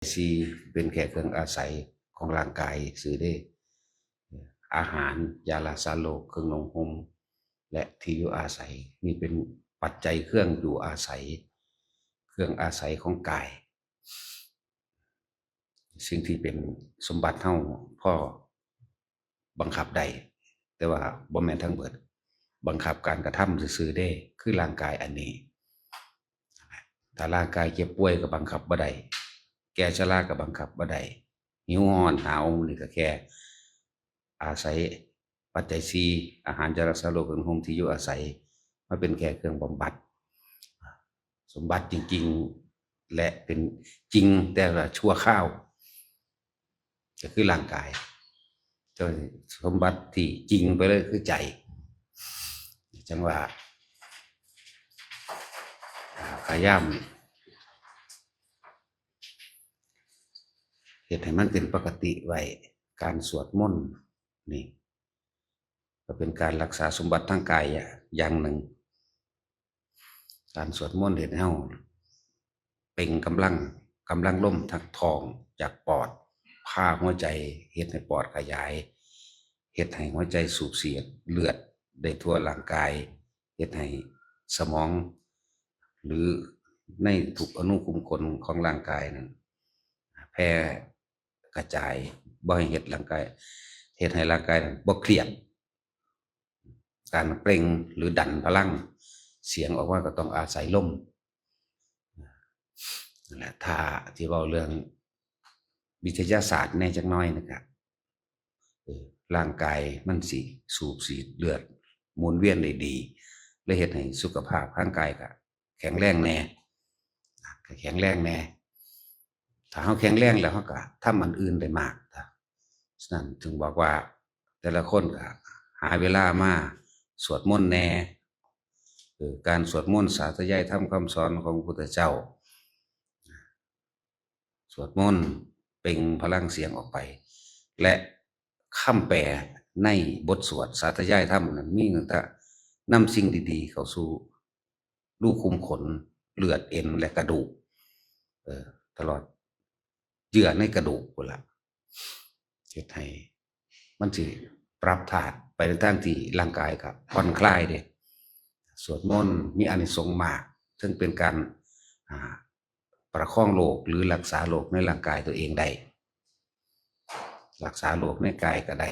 ສີ່ເປັນແຄ່ເຄື່ອງອາໄສຂອງຮ່າງກາຍຊື່ເດ້. ອາຫານ, ຢາລັກສາໂລກ, ເຄື່ອງນຸ່ງຫົ່ມ ແລະ ທີ່ຢູ່ອາໄສ, ນີ້ເປັນປັດໄຈເຄື່ອງຢູ່ອາໄສ, ເຄື່ອງອາໄສຂອງກາຍ. ສິ່ງທີ່ເປັນສົມບັດເຮົາພໍບັງຄັບໄດ້, ແຕ່ວ່າບໍ່ແມ່ນທັງເບິດ, ບັງຄັບການກະທຳຊື່ໆເດ້, ຄືຮ່າງກາຍອັນນີ້. ຖ້າຮ່າງກາຍເຈັບປ່ວຍກໍບັງຄັບບໍ່ໄດ້, ແກ່ຊະລາກໍບັງຄັບບໍ່ໄດ້, ຫິວຮ້ອນໜາວນີ້ກໍແຄ່ອາໄສປັດໄຈສີ່, ອາຫານ, ຢາລັກສາໂລກ, ເຄື່ອງນຸ່ງຫົ່ມ, ທີ່ຢູ່ອາໄສ, ມາເປັນແຄ່ເຄື່ອງບຳບັດ. ສົມບັດຈິງໆ ແລະ ເປັນຈິງແຕ່ວ່າຊົ່ວຄາວ ກໍຄືຮ່າງກາຍ. ແຕ່ສົມບັດທີ່ຈິງໄປເລີຍຄືໃຈ. ຈັ່ງວ່າ ພະຍາຍາມເຮັດໃຫ້ມັນເປັນປົກກະຕິໄວ້. ການສວດມົນນີ້ ກໍເປັນການລັກສາສົມບັດທາງກາຍຢ່າງໜຶ່ງ. ການສວດມົນເຮັດໃຫ້ເຮົາເປັ່ງກຳລັງ, ກຳລັງລົມທາງທ້ອງຈາກປອດ, ພາຫົວໃຈ, ເຮັດໃຫ້ປອດຂະຫຍາຍ, ເຮັດໃຫ້ຫົວໃຈສູບສີດເລືອດໄດ້ທົ່ວຮ່າງກາຍ, ເຮັດໃຫ້ສະໝອງ ຫຼື ໃນທຸກອະນຸຂຸມຂົນຂອງຮ່າງກາຍນັ້ນແຜ່ ກະຈາຍ, ບໍ່ໃຫ້ເຮັດຮ່າງກາຍ, ເຮັດໃຫ້ຮ່າງກາຍນັ້ນບໍ່ຄຽດ. ການເປັ່ງ ຫຼື ດັນພະລັງສຽງອອກມາກໍຕ້ອງອາໄສລົມ. ນັ້ນແຫຼະ ຖ້າທີ່ເວົ້າເລື່ອງວິທະຍາສາດແດ່ຈັກໜ້ອຍນະ ກະ ເອີ ຮ່າງກາຍມັນຊິສູບສີດເລືອດໝູນວຽນໄດ້ດີ ແລະ ເຮັດໃຫ້ສຸຂະພາບທາງກາຍກະ ແຂງແຮງແດ່, ກະແຂງແຮງແດ່. ຖ້າເຮົາແຂງແຮງແລ້ວ ເຮົາກະທຳອັນອື່ນໄດ້ມາກ. ສະນັ້ນຈຶ່ງບອກວ່າ ແຕ່ລະຄົນກະຫາເວລາມາສວດມົນແດ່, ເອີ ການສວດມົນສາທະຍາຍທຳຄຳສອນຂອງພະພຸດທະເຈົ້າ, ສວດມົນເປັ່ງພະລັງສຽງອອກໄປ ແລະ ຄຳແປໃນບົດສວດສາທະຍາຍທຳນັ້ນ ມີຕັ້ງແຕ່ນຳສິ່ງດີໆເຂົ້າສູ່ຮູຂຸມຂົນ, ເລືອດ, ເອັນ ແລະ ກະດູກ, ເອີ ຕະຫຼອດເຍື່ອໃນກະດູກພຸ້ນລະ, ເຮັດໃຫ້ມັນຊິປັບທາດໄປໃນທາງທີ່ຮ່າງກາຍກໍຜ່ອນຄລາຍເດ້. ສວດມົນມີອານິສົງມາກ, ເຊິ່ງເປັນການ ອ່າ ປະຄອງໂລກ ຫຼື ລັກສາໂລກໃນຮ່າງກາຍຕົວເອງໄດ້, ລັກສາໂລກໃນກາຍກໍໄດ້,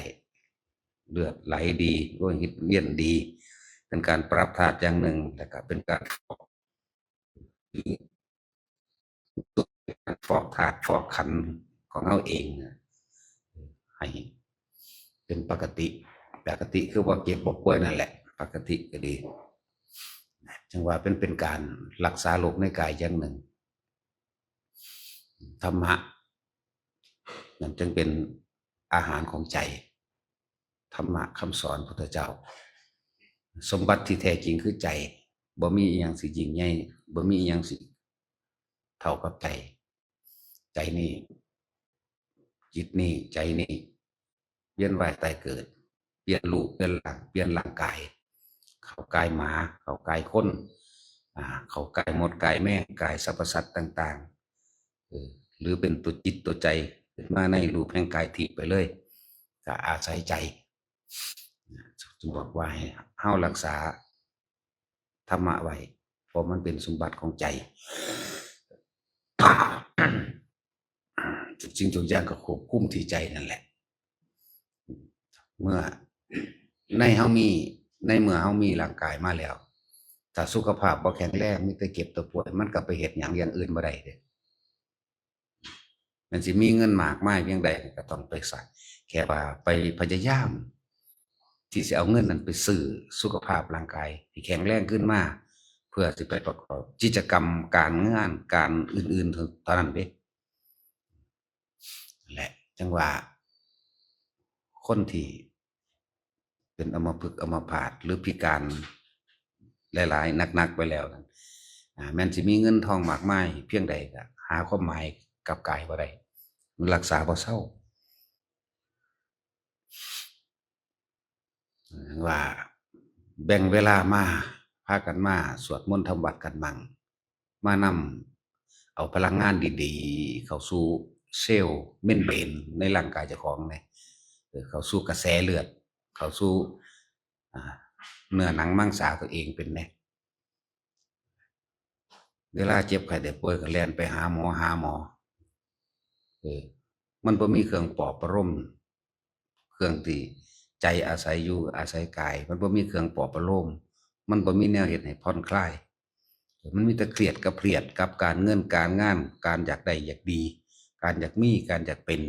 ເລືອດໄຫຼດີ, ໂລຫິດວຽນດີ, ເປັນການປັບທາດຢ່າງໜຶ່ງ, ແລ້ວກໍເປັນການຟອກ, ການຟອກທາດຟອກຂັນຂອງເຮົາເອງ ໃຫ້ເປັນປົກກະຕິ, ປົກກະຕິຄືບໍ່ເຈັບບໍ່ປ່ວຍນັ້ນແຫຼະ, ປົກກະຕິກໍດີ. ຈັ່ງວ່າເປັນ, ເປັນການລັກສາໂລກໃນກາຍຢ່າງໜຶ່ງ. ທຳມະນັ້ນຈຶ່ງເປັນອາຫານຂອງໃຈ, ທຳມະຄຳສອນພຸດທະເຈົ້າ. ສົມບັດທີ່ແທ້ຈິງຄືໃຈ, ບໍ່ມີອີ່ຫຍັງຊິຍິ່ງໃຫຍ່, ບໍ່ມີອີ່ຫຍັງຊິເທົ່າກັບໃຈ. ໃຈນີ້, ຈິດນີ້, ໃຈນີ້ ວຽນວ່າຍຕາຍເກີດ, ປ່ຽນຮູບປ່ຽນຮ່າງ, ປ່ຽນຮ່າງກາຍ, ເຂົ້າກາຍໝາ, ເຂົ້າກາຍຄົນ, ອາ, ເຂົ້າກາຍມົດກາຍແມງ, ກາຍສັບພະສັດຕ່າງໆ, ເອີ ຫຼື ເປັນຕົວຈິດຕົວໃຈຂຶ້ນມາໃນຮູບແຫ່ງກາຍທິບໄປເລີຍ, ກໍອາໄສໃຈ. ຈຶ່ງບອກວ່າໃຫ້ເຮົາລັກສາ ທຳມະໄວ້, ເພາະມັນເປັນສົມບັດຂອງໃຈ. ທຸກສິ່ງທຸກຢ່າງກໍຄວບຄຸມທີ່ໃຈນັ້ນແຫຼະ. ເມື່ອໃນເຮົາມີ, ໃນເມື່ອເຮົາມີຮ່າງກາຍມາແລ້ວ, ຖ້າສຸຂະພາບບໍ່ແຂງແຮງ, ມີແຕ່ເຈັບແຕ່ປ່ວຍ, ມັນກໍໄປເຮັດຫຍັງຢ່າງອື່ນບໍ່ໄດ້ເດ້. ແມ່ນຊິມີເງິນມາກມາຍພຽງໃດກໍຕ້ອງໄປໃຊ້, ແຄ່ວ່າໄປພະຍາຍາມທີ່ຊິເອົາເງິນນັ້ນໄປຊື້ສຸຂະພາບຮ່າງກາຍທີ່ແຂງແຮງຂຶ້ນມາ ເພື່ອຊິໄປປະກອບກິດຈະກຳການງານການອື່ນໆເທົ່ານັ້ນເດ້. ແລະ ຈັ່ງວ່າຄົນທີ່ ເປັນອຳມະພຶກອຳມະພາດ ຫຼື ພິການຫຼາຍໆ ໜັກໆ ໄປແລ້ວນັ້ນ, ອາ, ແມ່ນຊິມີເງິນທອງມາກມາຍພຽງໃດ ກໍຫາຄວາມໝາຍກັບກາຍບໍ່ໄດ້, ມັນຮັກສາບໍ່ເຊົາ. ຈັ່ງວ່າແບ່ງເວລາມາ, ພາກັນມາສວດມົນທຳວັດກັນໝັ່ງ, ມານຳ ອົາພະລັງງານດີໆເຂົ້າສູ່ເຊວເມັມເບຣນໃນຮ່າງກາຍເຈົ້າຂອງແດ່ ເອີ ເຂົ້າສູ່ກະແສເລືອດ ເຂົ້າສູ່ ອ່າ ເນື້ອໜັງມັງສາຕົວເອງເປັນແດ່. ເວລາເຈັບໄຂ້ໄດ້ປ່ວຍກໍແລ່ນໄປຫາໝໍ ຫາໝໍ ເອີ ມັນບໍ່ມີເຄື່ອງປອບປະໂລມ ເຄື່ອງທີ່ໃຈອາໄສຢູ່ ອາໄສກາຍ ມັນບໍ່ມີເຄື່ອງປອບປະໂລມ ມັນບໍ່ມີແນວເຮັດໃຫ້ຜ່ອນຄລາຍ ມັນມີແຕ່ຄຽດກັບເພຍດ ກັບການເງິນການງານ ການຢາກໄດ້ຢາກດີ ການຢາກມີ ການຢາກເປັນ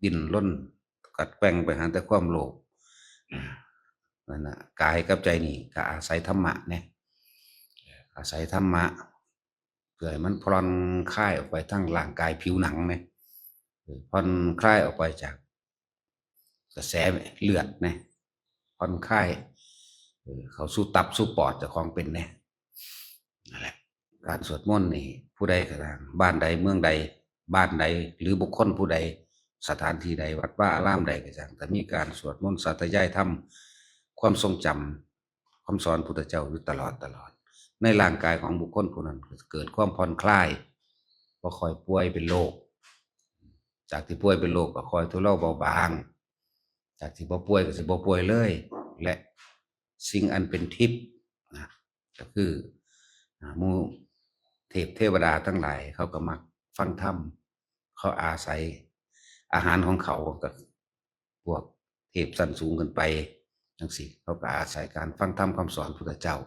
ດີ້ນລົນ ກັດແກວ່ງໄປຫາແຕ່ຄວາມໂລບ ນັ້ນນະ ກາຍກັບໃຈນີ້ກໍອາໄສທຳມະແດ່ ອາໄສທຳມະ ເພື່ອໃຫ້ມັນຜ່ອນຄາຍອອກໄປທາງຮ່າງກາຍຜິວໜັງແດ່ ຜ່ອນຄາຍອອກໄປຈາກກະແສເລືອດແດ່ ຜ່ອນຄາຍ ເອີ ເຂົ້າສູ່ຕັບສູ່ປອດເຈົ້າຂອງເປັນແດ່ ນັ້ນແຫຼະ ການສວດມົນນີ້ ຜູ້ໃດກໍຕາມ ບ້ານໃດ ເມືອງໃດ ບ້ານໃດ ຫຼື ບຸກຄົນຜູ້ໃດ ສະຖານທີ່ໃດ ວັດວາອາລາມໃດກໍຊ່າງ ຖ້າມີການສວດມົນສາທະຍາຍທຳ ຄວາມຊົງຈຳ ຄຳສອນພຸດທະເຈົ້າຢູ່ຕະຫຼອດ ຕະຫຼອດ ໃນຮ່າງກາຍຂອງບຸກຄົນຜູ້ນັ້ນກໍຈະເກີດຄວາມຜ່ອນຄລາຍ ບໍ່ຄ່ອຍປ່ວຍເປັນໂລກ ຈາກທີ່ປ່ວຍເປັນໂລກກໍຄ່ອຍທຸເລົາເບົາບາງ ຈາກທີ່ບໍ່ປ່ວຍກໍຊິບໍ່ປ່ວຍເລີຍ ແລະ ສິ່ງອັນເປັນທິບນະ ກໍຄື ອາ ໝູ່ເທບເທວະດາທັງຫຼາຍ ເຂົາກໍມັກຟັງທຳ ເຂົາອາໄສອາຫານຂອງເຂົາ ກໍພວກເທບຊັ້ນສູງຂຶ້ນໄປຈັ່ງຊີ້ ເຂົາກໍອາໄສການຟັງທຳຄຳສອນພຸດທະເຈົ້າ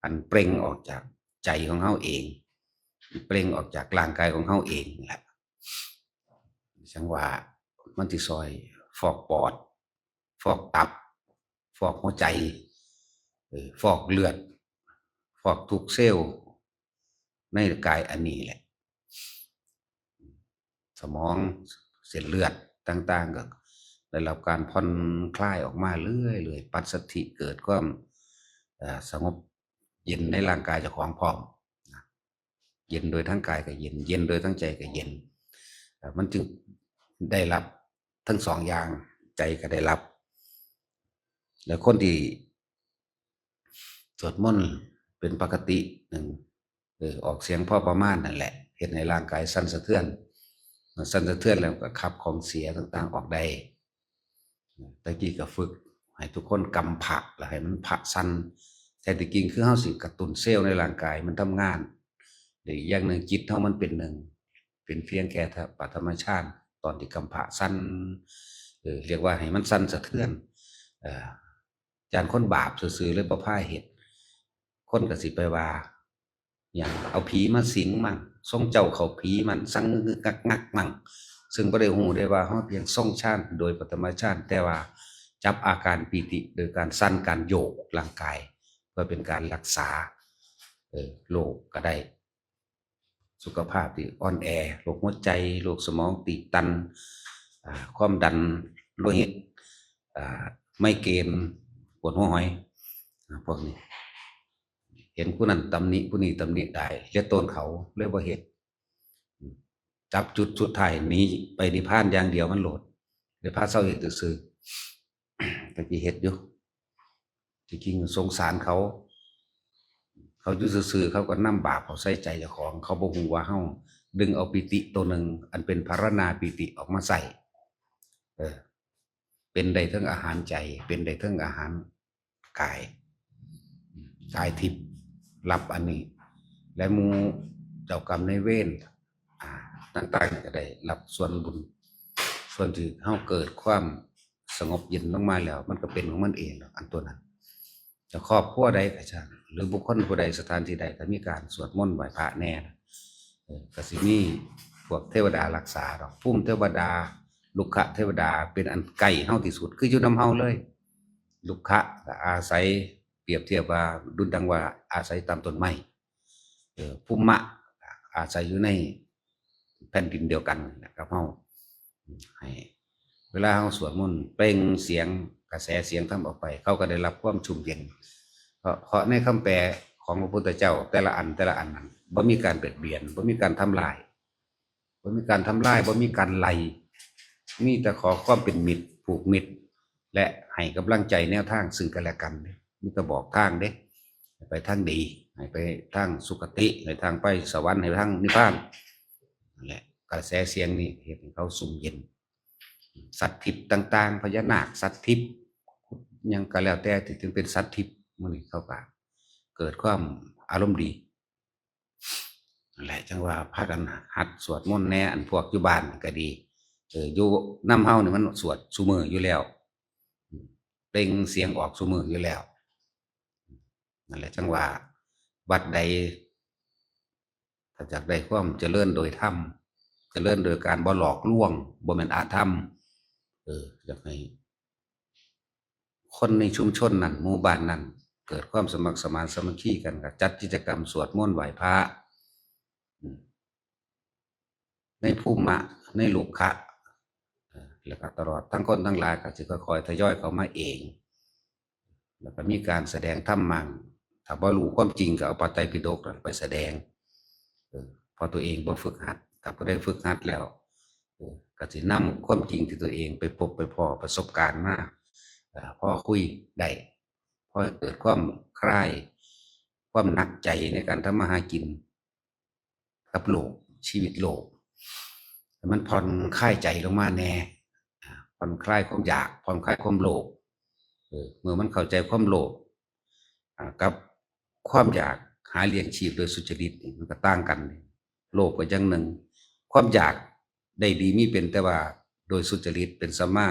ອັນເປັ່ງອອກຈາກໃຈຂອງເຮົາເອງ ເປັ່ງອອກຈາກຮ່າງກາຍຂອງເຮົາເອງນີ້ແຫຼະ ຈັ່ງວ່າມັນຊິຊ່ອຍຟອກປອດ ຟອກຕັບ ຟອກຫົວໃຈ ເອີ ຟອກເລືອດ ຟອກທຸກເຊວໃນກາຍອັນນີ້ແຫຼະ ສະໝອງ ເສັ້ນເລືອດຕ່າງໆ ກໍໄດ້ຮັບການຜ່ອນຄລາຍອອກມາເລື້ອຍໆ ປັດສະຖິເກີດຄວາມ ເອີ ສະຫງົບເຢັນໃນຮ່າງກາຍເຈົ້າຂອງພ້ອມນະ ເຢັນໂດຍທາງກາຍກໍເຢັນ ເຢັນໂດຍທາງໃຈກໍເຢັນ ເອີ ມັນຈຶ່ງໄດ້ຮັບທັງສອງຢ່າງ ໃຈກໍໄດ້ຮັບ ແລະ ຄົນທີ່ສວດມົນເປັນປົກກະຕິໜຶ່ງ ເອີ ອອກສຽງພໍປະມານນັ້ນແຫຼະ ເຮັດໃຫ້ຮ່າງກາຍສັ່ນສະເທືອນ ເມື່ອສັ່ນສະເທືອນແລ້ວກໍຂັບຂອງເສຍຕ່າງໆອອກໄດ້. ແຕ່ກີ້ກໍຝຶກໃຫ້ທຸກຄົນກຳພະ ແລ້ວໃຫ້ມັນພະສັ່ນ ແທ້ທີ່ຈິງຄືເຮົາຊິກະຕຸ້ນເຊວໃນຮ່າງກາຍມັນທຳງານ ແລະ ອີກຢ່າງໜຶ່ງ ຈິດເຮົາມັນເປັນໜຶ່ງ ເປັນພຽງແຕ່ປະຖະມະຊານ ຕອນທີ່ກຳພະສັ່ນ ເອີ ຮຽກວ່າໃຫ້ມັນສັ່ນສະເທືອນ ເອີ ຢ້ານຄົນບາບຊື່ໆເລີຍບໍ່ພາເຮັດ ຄົນກໍຊິໄປວ່າ ຫຍັງ ເອົາຜີມາສິງມັ້ງ ຊົງເຈົ້າເຂົ້າຜີມັ້ງ ສັ່ນງຶກໆງັກໆມັ້ງ ເຊິ່ງບໍ່ໄດ້ຮູ້ໄດ້ວ່າເຮົາພຽງຊົງຊານໂດຍປະຖະມະຊານ ແຕ່ວ່າຈັບອາການປີຕິໂດຍການສັ່ນ ການໂຍກຮ່າງກາຍ ເພື່ອເປັນການລັກສາ ເອີ ໂລກກໍໄດ້ ສຸຂະພາບທີ່ອ່ອນແອ ໂລກຫົວໃຈ ໂລກສະໝອງຕີບຕັນ ອາ ຄວາມດັນໂລຫິດ ອາ ໄມເກນ ປວດຫົວຫອຍ ອາ ພວກນີ້ ເຫັນຜູ້ນັ້ນຕຳໜິ ຜູ້ນີ້ຕຳໜິຫຼາຍ ເລີຍໂຕນເຂົາ ເລີຍບໍ່ເຮັດ ຈັບຈຸດສຸດທ້າຍໜີໄປນິບພານຢ່າງດຽວມັນໂລດ ເລີຍພາເຊົາເຮັດຊື່ໆ ແຕ່ກີ້ເຮັດຢູ່ ທີ່ຈິງສົງສານເຂົາ ເຂົາຢູ່ຊື່ໆ ເຂົາກໍນຳບາບເຂົ້າໃສ່ໃຈເຈົ້າຂອງ ເຂົາບໍ່ຮູ້ວ່າເຮົາດຶງເອົາປີຕິໂຕໜຶ່ງ ອັນເປັນພາລະນາປີຕິອອກມາໃຊ້ ເອີ ເປັນໄດ້ເຖິງອາຫານໃຈ ເປັນໄດ້ເຖິງອາຫານກາຍ ກາຍທິບ ຮັບອັນນີ້ ແລະ ໝູ່ເຈົ້າກຳນາຍເວນ ອາ ຕ່າງໆ ກໍໄດ້ຮັບສ່ວນບຸນ ສ່ວນທີ່ເຮົາເກີດຄວາມສະຫງົບເຢັນລົງມາແລ້ວ ມັນກໍເປັນຂອງມັນເອງດອກ ອັນຕົວນັ້ນ ຈະຄອບຄົວໃດກໍຊ່າງ ຫຼື ບຸກຄົນຜູ້ໃດ ສະຖານທີ່ໃດ ກໍມີການສວດມົນໄຫວ້ພະແດ່ ເອີ ກໍຊິມີພວກເທວະດາຮັກສາດອກ ພູມເທວະດາ ລຸກຂະເທວະດາ ເປັນອັນໃກ້ເຮົາທີ່ສຸດ ຄືຢູ່ນຳເຮົາເລີຍ ລຸກຂະກໍອາໄສ ປຽບທຽບວ່າດຸດດັ່ງວ່າອາໄສຕາມຕົ້ນໄມ້ ເອີ ພູມມະອາໄສຢູ່ໃນແຜ່ນດິນດຽວກັນກັບເຮົາ ໃຫ້ເວລາເຮົາສວດມົນເປັ່ງສຽງ ກະແສສຽງທຳອອກໄປ ເຂົາກໍໄດ້ຮັບຄວາມຊຸ່ມເຢັນ ເພາະ ເພາະໃນຄຳແປຂອງພະພຸດທະເຈົ້າ ແຕ່ລະອັນ ແຕ່ລະອັນນັ້ນ ບໍ່ມີການບຽດບຽນ ບໍ່ມີການທຳລາຍ ບໍ່ມີການທຳລາຍ ບໍ່ມີການໄລ່ ມີແຕ່ຂໍຄວາມເປັນມິດ ຜູກມິດ ແລະ ໃຫ້ກຳລັງໃຈແນວທາງເຊິ່ງກັນແລະກັນເດ້ ມີແຕ່ບອກທາງເດ້ ໃຫ້ໄປທາງດີ ໃຫ້ໄປທາງສຸຄະຕິ ໃຫ້ທາງໄປສະຫວັນ ໃຫ້ທາງນິບພານ ແລະ ກະແສສຽງນີ້ເຮັດໃຫ້ເຂົາຊຸ່ມເຢັນ. ສັດທິບຕ່າງໆ ພະຍານາກ ສັດທິບ ຫຍັງກໍແລ້ວແຕ່ທີ່ເປັນສັດທິບ ມື້ນີ້ເຂົາກໍເກີດຄວາມອາລົມດີ. ນັ້ນແຫຼະ ຈັ່ງວ່າພາກັນຫັດສວດມົນແດ່ ອັນພວກຢູ່ບ້ານກໍດີ ເອີ ຢູ່ນຳເຮົານີ້ມັນສວດຊຸມື້ຢູ່ແລ້ວ ເປັ່ງສຽງອອກຊຸມື້ຢູ່ແລ້ວ. ນັ້ນແຫຼະ ຈັ່ງວ່າວັດໃດ ຖ້າຢາກໄດ້ຄວາມຈະເລີນໂດຍທຳ ຈະເລີນໂດຍການບໍ່ຫຼອກລວງ ບໍ່ແມ່ນອະທຳ ເອີ ຢາກໃຫ້ຄົນໃນຊຸມຊົນນັ້ນ ໝູ່ບ້ານນັ້ນ ເກີດຄວາມສະໝັກສະໝານສາມັກຄີກັນ ກໍຈັດກິດຈະກຳສວດມົນໄຫວ້ພະ ໃນພູມະ ໃນລຸກຂະ ແລ້ວກໍຕະຫຼອດ ທັງຄົນທັງຫຼາຍກໍຊິຄ່ອຍໆທະຍອຍເຂົ້າມາເອງ ແລ້ວກໍມີການສະແດງທຳມັ່ງ ຖ້າບໍ່ຮູ້ຄວາມຈິງກໍເອົາພະໄຕປິດົກນັ້ນໄປສະແດງ ເອີ ເພາະຕົວເອງບໍ່ຝຶກຫັດ ຖ້າຜູ້ໃດຝຶກຫັດແລ້ວ ເອີ ກໍຊິນຳຄວາມຈິງທີ່ຕົວເອງໄປພົບໄປພໍ້ປະສົບການມາ ເອີ ພໍຄຸຍໄດ້ ພໍໃຫ້ເກີດຄວາມຄາຍ ຄວາມໜັກໃຈໃນການທຳມາຫາກິນ ກັບໂລກ ຊີວິດໂລກ ໃຫ້ມັນຜ່ອນຄາຍໃຈລົງມາແດ່ ອາ ຜ່ອນຄາຍຄວາມຢາກ ຜ່ອນຄາຍຄວາມໂລບ ເອີ ເມື່ອມັນເຂົ້າໃຈຄວາມໂລບ ອາ ກັບຄວາມຢາກຫາລ້ຽງຊີບໂດຍສຸດຈະລິດນີ້ ມັນກໍຕ່າງກັນ. ໂລບກໍຢ່າງໜຶ່ງ ຄວາມຢາກໄດ້ດີມີເປັນ ແຕ່ວ່າໂດຍສຸດຈະລິດ ເປັນສຳມາ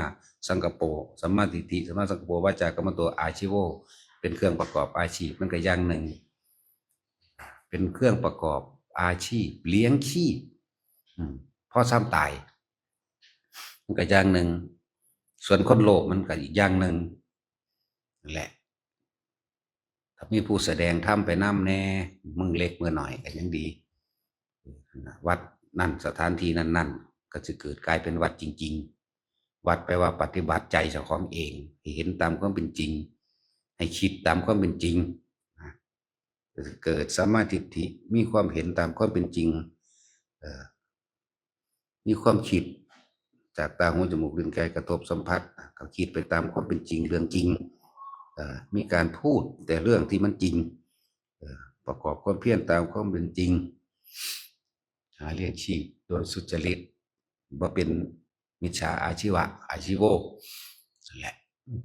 ສັງກັບໂປ ສຳມາທິດຖິ ສຳມາສັງກັບໂປ ວາຈາກຳມະໂຕ ອາຊີໂວ ເປັນເຄື່ອງປະກອບອາຊີບ ມັນກໍຢ່າງໜຶ່ງ ເປັນເຄື່ອງປະກອບອາຊີບ ລ້ຽງຊີບ ອືມ ພໍສ່ຳຕາຍ ມັນກໍຢ່າງໜຶ່ງ. ສ່ວນຄົນໂລບມັນກໍອີກຢ່າງໜຶ່ງ ນັ້ນແຫຼະ ຖ້າມີຜູ້ສະແດງທຳໄປນຳແດ່ ມື້ເລັກມື້ໜ້ອຍກໍຍັງດີ ວັດນັ້ນ ສະຖານທີ່ນັ້ນໆ ກໍຊິເກີດກາຍເປັນວັດຈິງໆ. ວັດແປວ່າປະຕິບັດໃຈເຈົ້າຂອງເອງ ໃຫ້ເຫັນຕາມຄວາມເປັນຈິງ ໃຫ້ຄິດຕາມຄວາມເປັນຈິງ ເກີດສຳມາທິດຖິ ມີຄວາມເຫັນຕາມຄວາມເປັນຈິງ ເອີ ມີຄວາມຄິດຈາກຕາ ຫູ ຈະມູກ ລີ້ນ ກາຍ ກະທົບ ສຳຜັດ ກໍຄິດໄປຕາມຄວາມເປັນຈິງ ເລື່ອງຈິງ ເອີ ມີການພູດແຕ່ເລື່ອງທີ່ມັນຈິງ ເອີ ປະກອບຄວາມພຽນຕາມຄວາມເປັນຈິງ ຫາລ້ຽງຊີບໂດຍສຸດຈະລິດ ບໍ່ເປັນ ມິດສາອາຊີວະ ອາຊີໂວ ນັ້ນແຫຼະ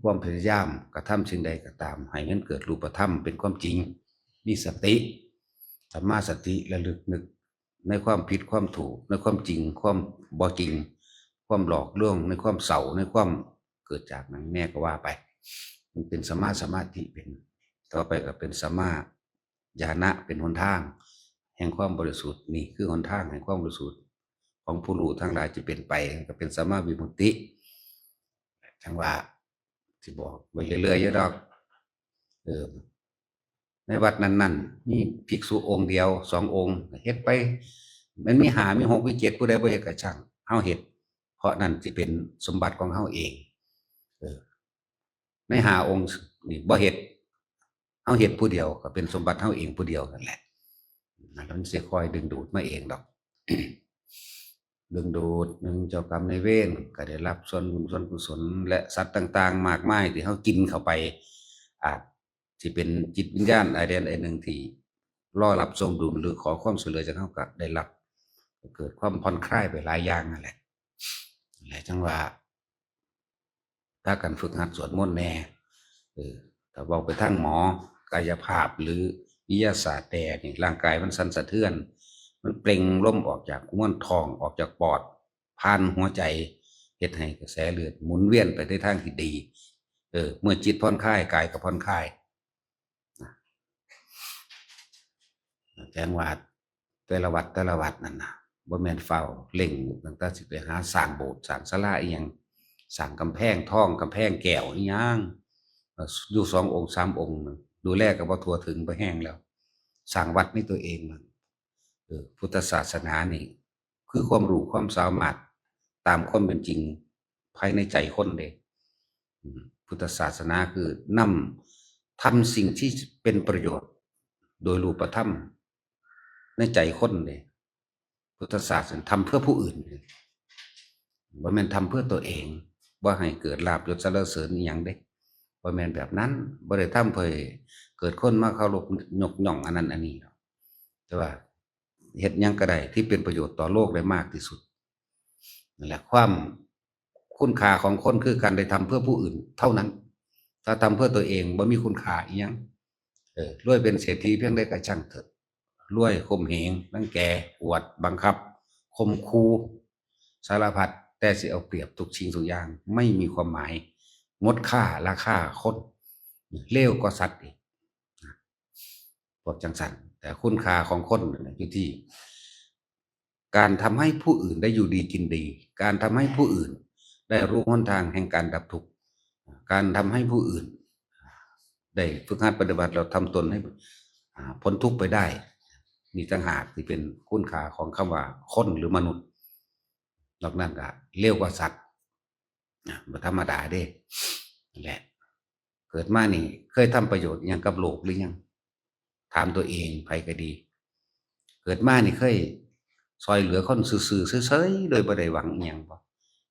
ຄວາມພະຍາຍາມກະທຳສິ່ງໃດກໍຕາມ ໃຫ້ມັນເກີດຮູບປະທຳເປັນຄວາມຈິງ ມີສະຕິ ສຳມາສະຕິ ລະລຶກນຶກໃນຄວາມຜິດຄວາມຖືກ ໃນຄວາມຈິງຄວາມບໍ່ຈິງ ຄວາມຫຼອກລວງ ໃນຄວາມເສົ້າ ໃນຄວາມເກີດຈາກຫຍັງແດ່ກໍວ່າໄປ ມັນເປັນສຳມາສະມາທິ ເປັນ ຕໍ່ໄປກໍເປັນສຳມາ ຍານະເປັນຫົນທາງແຫ່ງຄວາມບໍລິສຸດ ນີ້ຄືຫົນທາງແຫ່ງຄວາມບໍລິສຸດຂອງຜູ້ຮູ້ທັງຫຼາຍທີ່ເປັນໄປ ກໍເປັນສຳມາວິມຸດຕິ. ຈັ່ງວ່າຊິບອກໄປເລື້ອຍໆຢູ່ດອກ ເອີ ໃນວັດນັ້ນໆ ມີພິກສຸອົງດຽວ ສອງອົງ ເຮັດໄປ ມັນມີຫ້າ ມີຫົກ ມີເຈັດ ຜູ້ໃດບໍ່ເຮັດກໍຊ່າງ ເຮົາເຮັດ ເພາະນັ້ນຊິເປັນສົມບັດຂອງເຮົາເອງ ເອີ ໃນຫ້າອົງນີ້ບໍ່ເຮັດ ເຮົາເຮັດຜູ້ດຽວກໍເປັນສົມບັດເຮົາເອງຜູ້ດຽວນັ້ນແຫຼະ ມັນຊິຄອຍດຶງດູດມາເອງດອກ ດຶງດູດ ໜຶ່ງ ເຈົ້າກຳນາຍເວນກໍໄດ້ຮັບສ່ວນບຸນສ່ວນກຸສົນ ແລະ ສັດຕ່າງໆມາກມາຍທີ່ເຮົາກິນເຂົ້າໄປ ອາດຊິເປັນຈິດວິນຍານອາຍແດນອັນໜຶ່ງທີ່ລໍຮັບສົ່ງບຸນ ຫຼື ຂໍຄວາມຊ່ວຍເຫຼືອຈາກເຮົາກໍໄດ້ຮັບ ກໍເກີດຄວາມຜ່ອນຄາຍໄປຫຼາຍຢ່າງນັ້ນແຫຼະ ແລະ ຈັ່ງວ່າ ພາກັນຝຶກຫັດສວດມົນແດ່ ເອີ ຖ້າເວົ້າໄປທາງໝໍກາຍະພາບ ຫຼື ວິທະຍາສາດແດ່ນີ້ ຮ່າງກາຍມັນສັ່ນສະເທືອນ ມັນເປັ່ງລົມອອກຈາກຮວນທ້ອງ ອອກຈາກປອດ ຜ່ານຫົວໃຈ ເຮັດໃຫ້ກະແສເລືອດໝູນວຽນໄປໃນທາງທີ່ດີ ເອີ ເມື່ອຈິດຜ່ອນຄາຍ ກາຍກໍຜ່ອນຄາຍ. ແສດງວ່າແຕ່ລະວັດແຕ່ລະວັດນັ້ນນະ ບໍ່ແມ່ນຟ້າວເລັ່ງຕັ້ງແຕ່ຊິໄປຫາສ້າງໂບດສ້າງສາລາອີ່ຫຍັງ ສ້າງກຳແພງທອງກຳແພງແກ້ວອີ່ຫຍັງ ເອີ ຢູ່ສອງອົງສາມອົງ ດູແລກໍບໍ່ທົ່ວເຖິງ ບໍ່ແຮງແລ້ວ ສ້າງວັດໃນຕົວເອງ ເອີ ພຸດທະສາສະໜານີ້ ຄືຄວາມຮູ້ຄວາມສາມາດຕາມຄວາມເປັນຈິງພາຍໃນໃຈຄົນເດ້. ອືມ ພຸດທະສາສະໜາຄືນຳທຳສິ່ງທີ່ເປັນປະໂຫຍດໂດຍຮູບປະທຳໃນໃຈຄົນເດ້. ພຸດທະສາສະໜາທຳເພື່ອຜູ້ອື່ນ ບໍ່ແມ່ນທຳເພື່ອຕົວເອງ ບໍ່ໃຫ້ເກີດລາບຍົດສັນລະເສີນອີ່ຫຍັງເດ້ ບໍ່ແມ່ນແບບນັ້ນ. ບໍ່ໄດ້ທຳເພື່ອໃຫ້ເກີດຄົນມາເຄົາລົບຍົກຍ້ອງອັນນັ້ນອັນນີ້ດອກ ແຕ່ວ່າ ເຮັດຫຍັງກໍໄດ້ທີ່ເປັນປະໂຫຍດຕໍ່ໂລກໄດ້ມາກທີ່ສຸດ. ນັ້ນແຫຼະ ຄວາມ ຄຸນຄ່າຂອງຄົນຄືການໄດ້ທຳເພື່ອຜູ້ອື່ນເທົ່ານັ້ນ. ຖ້າທຳເພື່ອຕົວເອງບໍ່ມີຄຸນຄ່າອີ່ຫຍັງ. ເອີ ລວຍເປັນເສດຖີພຽງໃດກໍຊ່າງເຖິດ. ລວຍຂົ່ມເຫງ, ລັງແກ, ກວດ, ບັງຄັບ, ຂົ່ມຂູ່ ສາລະພັດ, ແຕ່ຊິເອົາປຽບທຸກສິ່ງທຸກຢ່າງ ໄມ່ມີຄວາມໝາຍ, ໝົດຄ່າລາຄາຄົນ, ເລວກວ່າສັດອີກ. ພວກຈັ່ງຊັ້ນ. ແຕ່ຄຸນຄ່າຂອງຄົນນັ້ນນະ ຢູ່ທີ່ ການທຳໃຫ້ຜູ້ອື່ນໄດ້ຢູ່ດີກິນດີ, ການທຳໃຫ້ຜູ້ອື່ນໄດ້ຮູ້ຫົນທາງແຫ່ງການດັບທຸກ, ການທຳໃຫ້ຜູ້ອື່ນໄດ້ຝຶກຫັດປະຕິບັດແລ້ວທຳຕົນໃຫ້ ອາ ພົ້ນທຸກໄປໄດ້, ນີ້ຕ່າງຫາກທີ່ເປັນຄຸນຄ່າຂອງຄຳວ່າຄົນ ຫຼື ມະນຸດ. ນອກນັ້ນກໍເລວກວ່າສັດ. ນະ ບໍ່ທຳມະດາເດ້. ແຫຼະ ເກີດມານີ້ເຄີຍທຳປະໂຫຍດຫຍັງກັບໂລກຫຼືຍັງ? ຖາມຕົວເອງ ໃຜກໍດີ. ເກີດມານີ້ເຄີຍຊ່ອຍເຫຼືອຄົນຊື່ໆ ເສີຍໆ ໂດຍບໍ່ໄດ້ຫວັງອີ່ຫຍັງບໍ່?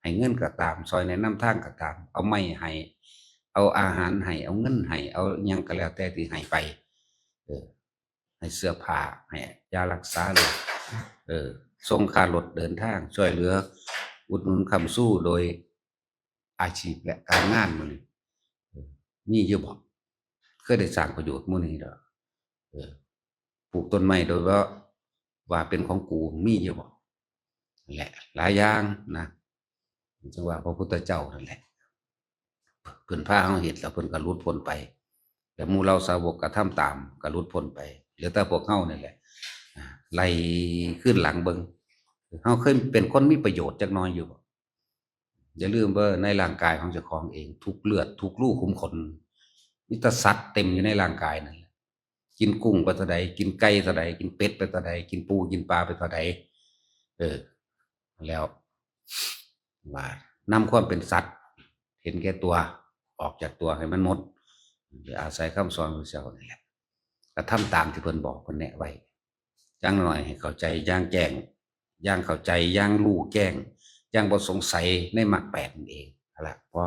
ໃຫ້ເງິນກໍຕາມ, ຊ່ອຍແນະນຳທາງກໍຕາມ, ເອົາໄມ້ໃຫ້, ເອົາອາຫານໃຫ້, ເອົາເງິນໃຫ້, ເອົາຫຍັງກໍແລ້ວແຕ່ທີ່ໃຫ້ໄປ, ເອີ ໃຫ້ເສື້ອຜ້າ, ໃຫ້ຢາລັກສາໂລກ, ເອີ ສົ່ງຄ່າລົດເດີນທາງ, ຊ່ວຍເຫຼືອອຸດໜູນຄ້ຳຊູໂດຍອາຊີບ ແລະ ການງານມື້ນີ້ ເອີ ມີຢູ່ບໍ່? ເຄີຍໄດ້ສ້າງປະໂຫຍດມື້ນີ້ດອກ? ເອີ ປູກຕົ້ນໄມ້ໂດຍບໍ່ວ່າເປັນຂອງກູ ມີຢູ່ບໍ່? ແລະ ຫຼາຍຢ່າງນະ. ຈັ່ງວ່າພະພຸດທະເຈົ້ານັ້ນແຫຼະ ເພິ່ນພາເຮົາເຮັດ ແລ້ວເພິ່ນກໍຫຼຸດພົ້ນໄປ, ແລ້ວໝູ່ເຫຼົ່າສາວົກກໍທຳຕາມ ກໍຫຼຸດພົ້ນໄປ. ເຫຼືອແຕ່ພວກເຮົານີ້ແຫຼະ ອາ ໄລ່ຄືນຫຼັງເບິ່ງ, ເຮົາເຄີຍເປັນຄົນມີປະໂຫຍດຈັກໜ່ອຍຢູ່ບໍ່? ຢ່າລືມເດີ້ ໃນຮ່າງກາຍຂອງເຈົ້າຂອງເອງ ທຸກເລືອດ ທຸກຮູຂຸມຂົນ ມີແຕ່ສັດເຕັມຢູ່ໃນຮ່າງກາຍນັ້ນແຫຼະ. ກິນກຸ້ງໄປເທົ່າໃດ, ກິນໄກ່ເທົ່າໃດ, ກິນເປັດໄປເທົ່າໃດ, ກິນປູກິນປາໄປເທົ່າໃດ, ເອີ ແລ້ວວ່ານຳຄວາມເປັນສັດເຫັນແກ່ຕົວອອກຈາກຕົວໃຫ້ມັນໝົດ, ໂດຍອາໄສຄຳສອນຂອງເຈົ້ານີ້ແຫຼະ, ກະທຳຕາມທີ່ເພິ່ນບອກເພິ່ນແນະໄວ້. ຢ່າງໜ້ອຍໃຫ້ເຂົ້າໃຈຢ່າງແຈ້ງ, ຢ່າງເຂົ້າໃຈ, ຢ່າງຮູ້ແຈ້ງ, ຢ່າງບໍ່ສົງໄສໃນມັກແປດນັ້ນເອງ. ຫັ້ນລະ ພໍ